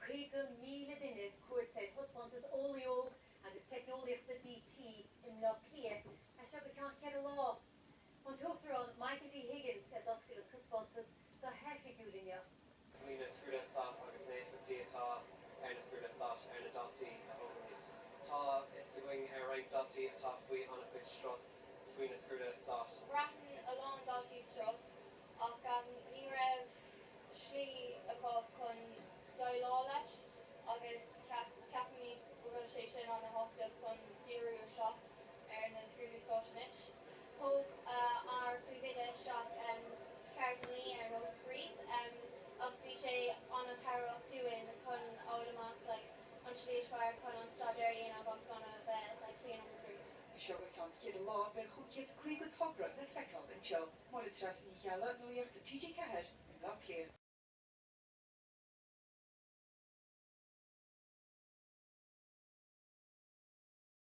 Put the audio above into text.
50,000 duine cuairt ar thaispeántas Eolaí Óg agus Teicneolaíochta BT i mBleá Cliath as seo go ceann cheithre lá. An tUachtarán Michael D Higgins a d'oscail an taispeántas go hoifigiúil inniu. Faoi na scrúduithe stáit agus na héifeachtaí atá ar na scrúduithe stáit ar na daltaí a thógaimid. Tá fhios againn ar roinnt daltaí atá faoi an-chuid strus faoi na scrúduithe stáit. Braitheann a lán daltaí strus ach ní raibh slí acu chun déileáil leis agus ceapaimid go bhfuil sé sin an-tábhachtach chun díriú isteach ar na scrúdú stáit anois. Thóg ár bpríomhoide isteach ceardlannaí ar nós Breathe agus bhí sé an-chabhrach dúinn chun fháil amach like an slí is fearr chun an staidéar a dhéanamh agus gan a bheith like faoi an iomarca brú. As seo go ceann cheithre lá beidh 550 togra le feiceáil anseo. Máire Treasa Ní Cheallaigh, Nuacht TG4 i mBleá Cliath.